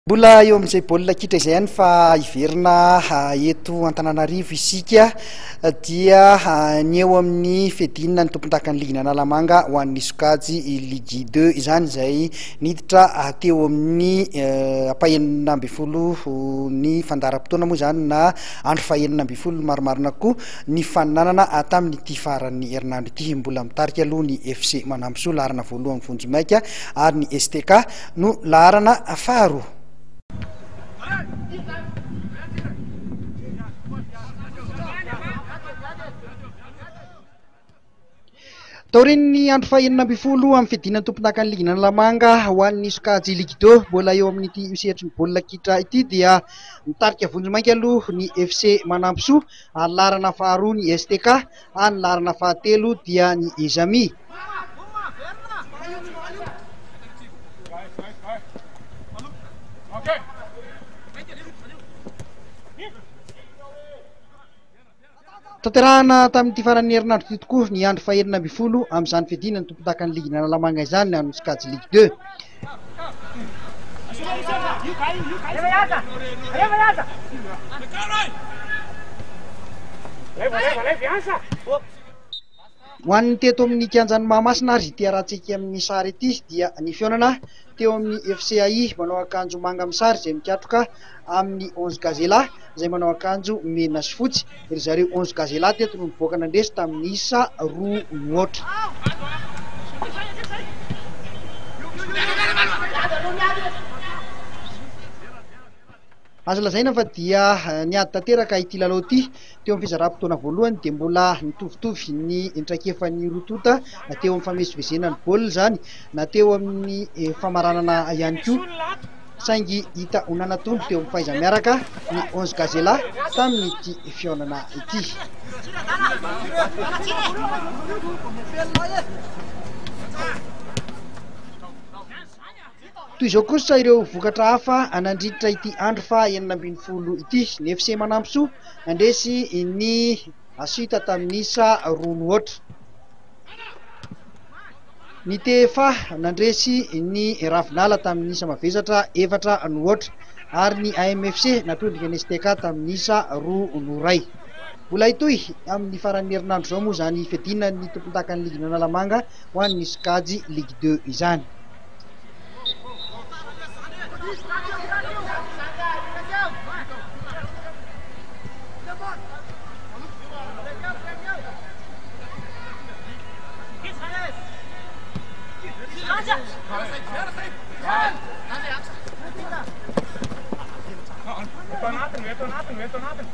Mbola eo amin'izay baolina kitra izay ihany fa hiverina eto Antananarivo isika dia ny eo amin'ny fiadiana ny tompondakan'ny ligin' Analamanga ho an'ny sokajy Ligue deux izany izay niditra teo amin'ny ampahenina ambin'ny folo ny fandaharam-potoana moa izany na andro fahenina ambin'ny folo marimarina koa ny faninanana tamin'ity faran'ny herinandro ity. Mbola mitarika aloha ny FC Manampisoa laharana voalohany vonjimaika ary ny STK no laharana faharoa. Taorian'ny andro fahenina ambin'ny folo amin'ny fiadiana ny tompondakan'ny ligin' Analamanga ho an'ny sokajy Ligue deux, mbola eo amin'ity sehatry ny baolina kitra ity dia mitarika vonjimaika aloha ny FC Manampisoa ary laharana faharoa ny STK ary ny laharana fahatelo dia ny Ezami. Tanterahina tamin'ity faran'ny herinandro ity tokoa ny andro fahenina ambin'ny folo amin'izany fiadiana ny tompondakan'ny ligin' Analamanga izany amin'ny sokajy Ligue deux. Ho an'ny teto amin'ny kianjan'i Mahamasina ary ity arahantsika amin'ny sary ity dia ny fihaonana teo amin'ny FCAI manao akanjo manga amin'ny sary izay mikatroka amin'ny Onze Gazela izay manao akanjo mena sy fotsy. Ry zareo Onze Gazela teto no nivoaka nandresy tamin'ny isa roa mihoatra. Azo lazaina fa dia niady tanteraka ity lalao ity. Teo amin'ny fizaram-potoana voalohany dia mbola nitovitovy ny traikefan'ny roa tonta na teo amin'ny famezivezena ny baolina izany na teo amin'ny famaranana ihany koa, saingy hita ho nanatombo teo amin'ny fahaiza-miaraka ny Onze Gazela tamin'ity fihaonana ity. Toy izao kosa ireo vokatra hafa nandritra ity andro faha 16 ity. Ny FC Manampisoa nandresy ny Asita tamin'ny isa roa no aotra. Ny TFA nandresy ny Ravinala tamin'ny isa mavesatra efatra no aotra ary ny AMFC nampiondrika ny STK tamin'ny isa roa no iray. Mbola hitohy amin'ny faran'ny herinandro izao moa izany fiadiana ny tompondakan'ny ligin'Analamanga ho an'ny sokajy Ligue deux izany. Eto anatiny, eto anatiny, eto anatiny.